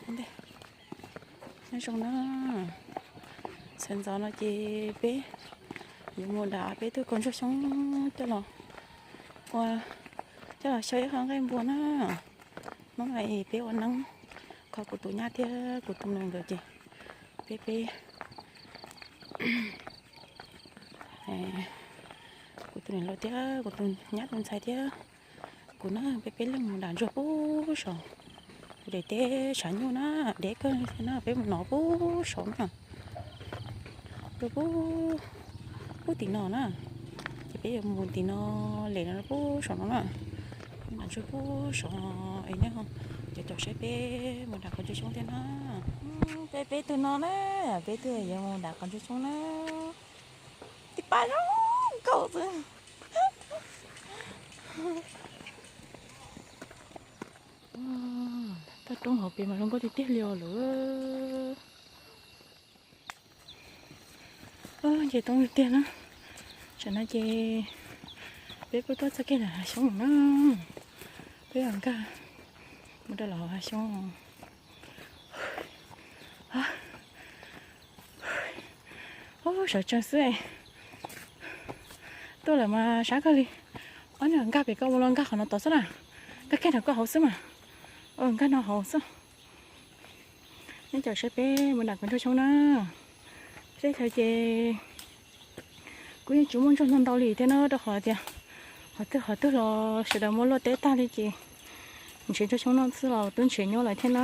Nyob zoo na, sawv ntxov no ces peb yuav mus dam peb tug kaus ntsuag xyoob coj los ua, coj los xyaw ib qho nqaij npua na. Hnub no es peb ua neeb kho kuv tus nyab thiab kuv tus nus nkawd ces peb peb kuv tus niam laus thiab kuv tus nyab tus ntxhais thiab kuv na, peb peb leeg mus dam ntsuag pub saum kuv daim teb tshav nyuj na, deb kawg li na, peb mus nov pub saum na, rau pub, pub tim no na, ces peb yuav mus tim no, lem no pub saum no na, dam ntsuag pub saum es nej cov caum saib peb mus dam qhov ntsuag xyoob thiab na. Peb peb tug no na, peb tug yuav mus dam qhov ntsuag xyoob na, tib pab zoo nkauj xwb. Toj roob hauv pes mas zoo nkauj tiag tiag li os lawm. Nce toob tiag tiag na. Tsam no ces peb kuj tuaj txog kiag ntawm hav xyoob na. Peb yuav nkag mus rau lawm hav xyoob. Ub, sawv tsees xwb. Tuaj lawm mas sab kawg li. Ob niag nkag pem koj ua los nkag qhov no tod xwb na. Nkag kiag rau koj hauv xwb mas. Nkag no hauv xwb. Nej caum saib peb mus dam qhov ntsuag xyoob na. Teb chaws ces kuj yeej tsis muaj ntsuag ntau ntau li thiab na, rau qhov tias qhov twg qhov twg los sawv daws muab luaj teb tag li ces ntshe ntsuag xyoob noj xwb los twb ntshe nyuaj lawm thiab na.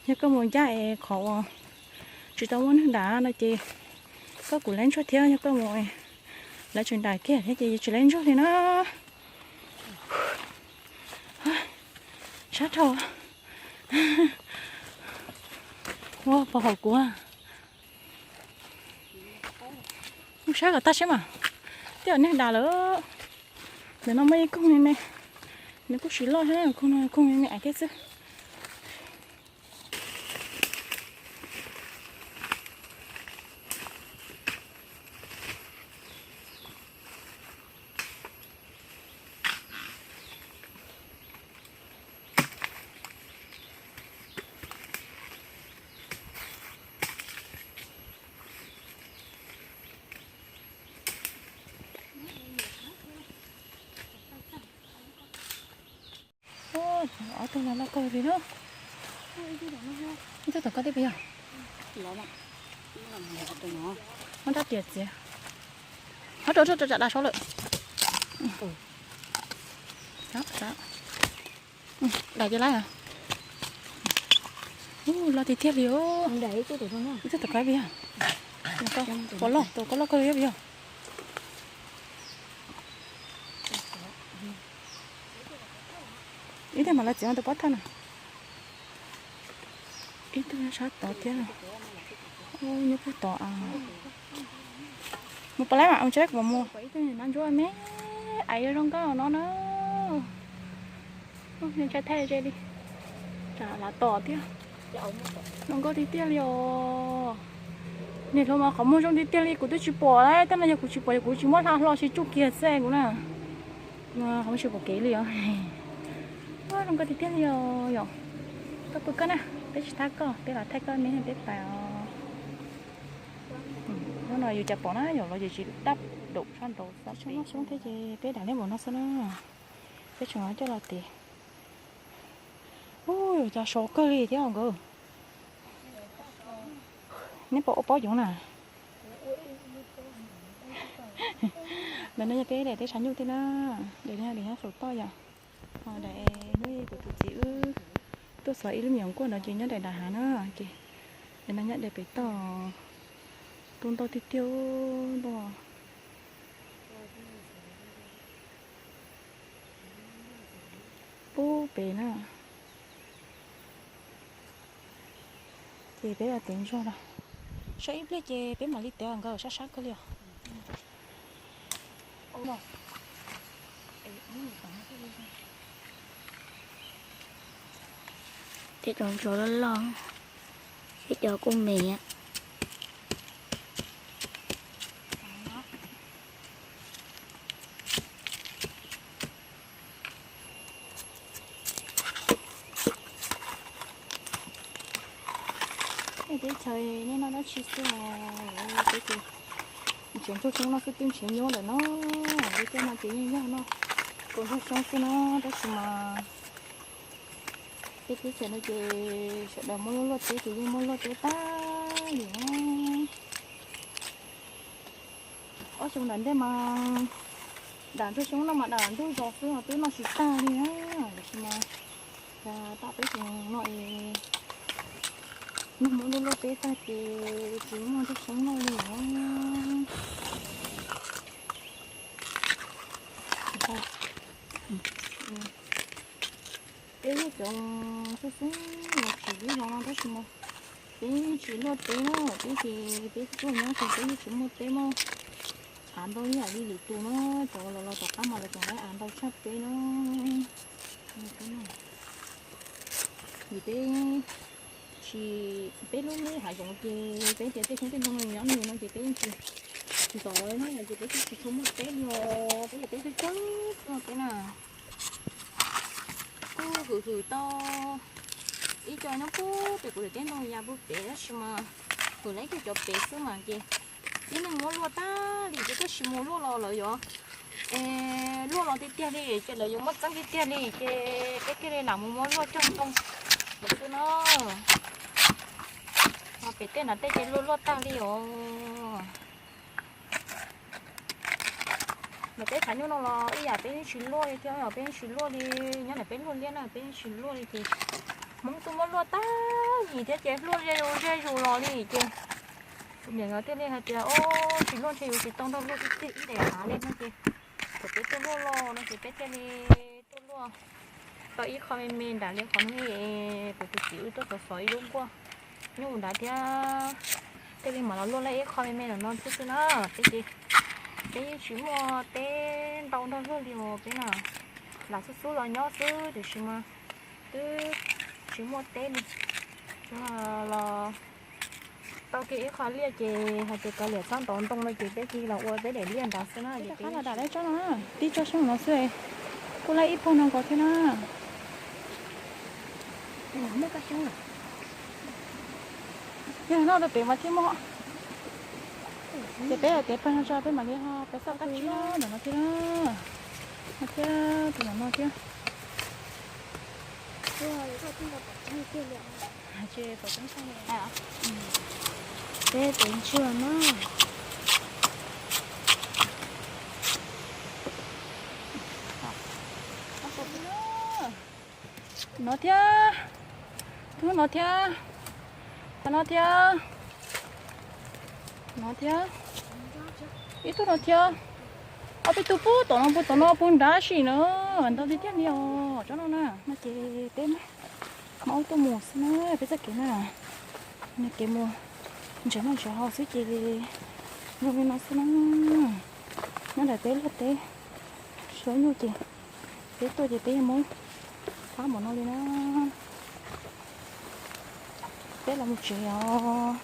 Yog koj mus ncaj es qhov uas tsis tau muaj neeg dam no ces koj kuj lab ntsuag thiab, yog koj mus lawv tseem dam kiag thiab ces tsis lab ntsuag li na. Sab dhau. Ua pov haum kuv. Mus saib kom tag seb mas. Twb yog neeg dam lawm. Ntawm no muaj ib koog me me, nws kuj tsis loj thiab, koog no koog me me aiv thiab xwb. Ob tug no loj kawg li na. Ib tug tom koj thiab puas yog? Muab rab riam txiav. Ho rau rau rau da saud lawm. Dam ces lawm. Ub, loj tiag tiag li os. Ib tug tom koj puas yog? Tus koj loj, tus koj loj kawg li puas yog? Ib tug mam li txiav tus pob thawj na. Ib tug sab tod thiab. Nyob puag tod. Mus pom lawm mas, mus tsev kuv mam mus. Ib tug nab ntsuab me, aiv zoo nkauj no na. Tsa thaij ze li. Tsam lav tom thiab. Zoo nkauj tiag tiag li os. Niam hluas mas qhov muag zoo tiag tiag li, kuv twb tsis pom lawm, tab no yog kuv tsis pom yog kuv tsis muab hla hlo sib tsuj kiag xwb kuv na. Qhov muag tsis pom kev li os. Zoo nkauj tiag tiag li os yom. Koj pw koj na, peb tsis thab koj, peb los thaij koj me peb pais os. Hnub no yus cas pom na yom, los yus tsis dab daum sab nraud xwb. Tsis muaj xyoob thiab ces peb dam nej npaum no xwb na. Peb tseem coj los tiv. Ub, yus cas sov kawg li thiab nkawd. Neb puas ua pob yoov na? Ntawm no yog peb daim teb tshav nyuj thiab na. Daim no daim nyob saum toj yom. Ho daim nyob kuv tus txiv wb tuaj xov ib lub me nyuam nkuaj no ces nyob daim nram hav na. Ces daim no nyob daim pem toj. Tu ntau tiag tiag ntau. Pub pem na. Ces peb los tev ntsuag no. Sab ib pliag ces peb mam li tev nkawd sab sab kawg li os. Tej cov ntsuag loj loj, tej cov kuj me. Teb chaws nej noj dab tsi xwb os? Peb ces nrhiav ntsuag xyoob noj xwb twb nrhiav nyuaj lawm no. Peb tej no ces yeej yog noj kaus ntsuag xyoob xwb no, tab sis mas tej teb chaws no ces sawv daws muab luaj luaj teb ces yeej muab luaj teb tag li na. Ob xyoo nram ntej mas dam ntsuag xyoob no mas dam ntsuag zos xwb os, twb noj tsis tag li na. Tiam sis mas tag peb xyoo no es noj muab luaj luaj teb tag ces tsis muaj ntsuag xyoob noj li na. Peb yog cov xub xub los tsis zoo no tab sis mas peb tsis luaj teb na, peb ces peb tuaj nyob ces peb yeej tsis muaj teb muaj av ntau ib yam li lwm tus na, cov los los tom qab mas lawv tseem laib av ntau tshaj peb na. Vim peb tsis, peb lub lub hav zoov ces peb tias tej xyoob tej ntoo nyob nws no ces peb yeej tsis, tsis zov na, ces peb tsis tshua muaj teb li os, peb ces peb cog cog teb na. Kuj hwm hwm tau ib co nyob puag pem kuv daim teb ntoo ya puag pem tab sis mas hwm lawv cog cov pem xwb mas ces tib neeg muab luaj tag li ces tab sis mus luaj los lawv yuav luaj los tiag tiag li ces lawv yuav muab txeeb tiag tiag li ces peb thiaj li lam mus muab luaj cog ntoo lawm xwb na. Pem tej nram tej ces luaj luaj tag li os. Ntawm peb tshav nyuj no los ib yam peb yeej tsis luaj li thiab, peb yeej tsis luaj li. Nyob ntawm peb luaj liab na peb yeej tsis luaj li ces Hmoob tuaj muab luaj tag yim thiab ces luaj ze zus ze zus los li ces kuv niam nkawd thiaj li hais tias, o, tsis luaj ntshe yuav tsis tau nrog luaj ib daim hav li no ces thaum peb tuaj luaj los no ces peb thiaj li tuaj luaj tau ib qho me me nram li qhov no, kuv tus txiv wb tuaj xov xov ib lub nkuaj nyuj nrad thiab thiaj li mam los luaj lawm ib qho me me ntawm no xwb xwb na. Peb ces peb yeej tsis muaj teb ntau nrog luaj li os peb na, lam xub xub los nyob xwb tiam sis mas twb tsis muaj teb li. Los tau kiag ib qho liaj ces hais tias kav liam txhob ntov ntoo no ces peb cia li los ua peb daim liaj nrad xwb na. Ces peb los dam lawv tsob no, tib tsob xyoob no xwb, kuj laib ib puag no nkaus thiab na. Yog noj rau pem mas thiaj muaj. Ces peb hais tias pawg no tso peb mam li ho peb xauj qab tsib no ntawm no thiab na. No thiab tus no no thiab. Peb pem ntsuag no. No thiab. Tus no thiab. Qhov no thiab. No thiab. Ib tug no thiab. Ob peb tug puag tom no puag tom no puag nrad sim na. Ntau tiag tiag li os tsob no na. No ces peb mam ua tuaj mus xwb na, peb txoj kev na. No kev mus nrhiav noj nrhiav haus xwb ces zoo li no xwb na. Nyob nram teb luaj teb, suav nyuj ces peb tuaj ces peb yeej muab fab npaum no li na. Peb los mus tsev os.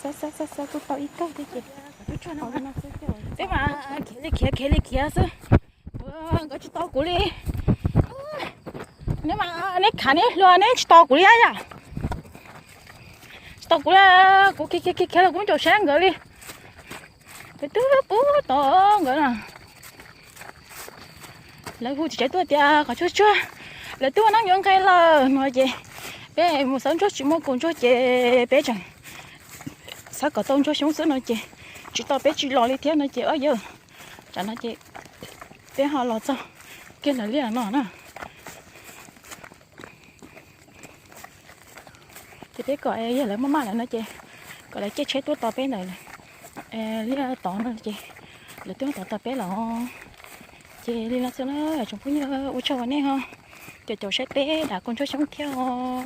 Xab xab xab xab kuj tau ib kawg thiab ces peb mas khiav li khiav khiav li khiav xwb. Nkawd tsis tos kuv li. Neb mas neb khav neb hlua neb tsis tos kuv li yam. Tsis tos kuv li, kuv khiav khiav khiav los kuv tsis tau saib nkawd li. Peb twb pub tos nkawd na. Lawv hu tsis tsev tuaj tias qhov tsuag tsuag, lawv twb ua neeb yuav nqe lawm no ces peb mus xauj ntsuag tsis muaj kaus ntsuag ces peb tseem xav kom tau ntsuag xyoob xwb no ces tsis tau peb tsis los li thiab no ces ob yawg, tsam no ces peb ho los txog kiag ntawm liaj no na. Ces peb kom yog lawv maj maj lawm no ces kom lawv caij tsheb tuaj tos peb ntawm liaj tod no ces lawv twb tod tos peb lawm. Ces li no xwb na tsoom phooj ywg, ua tsaug uas nej ho caum caum saib peb dam kaus ntsuag xyoob thiab os.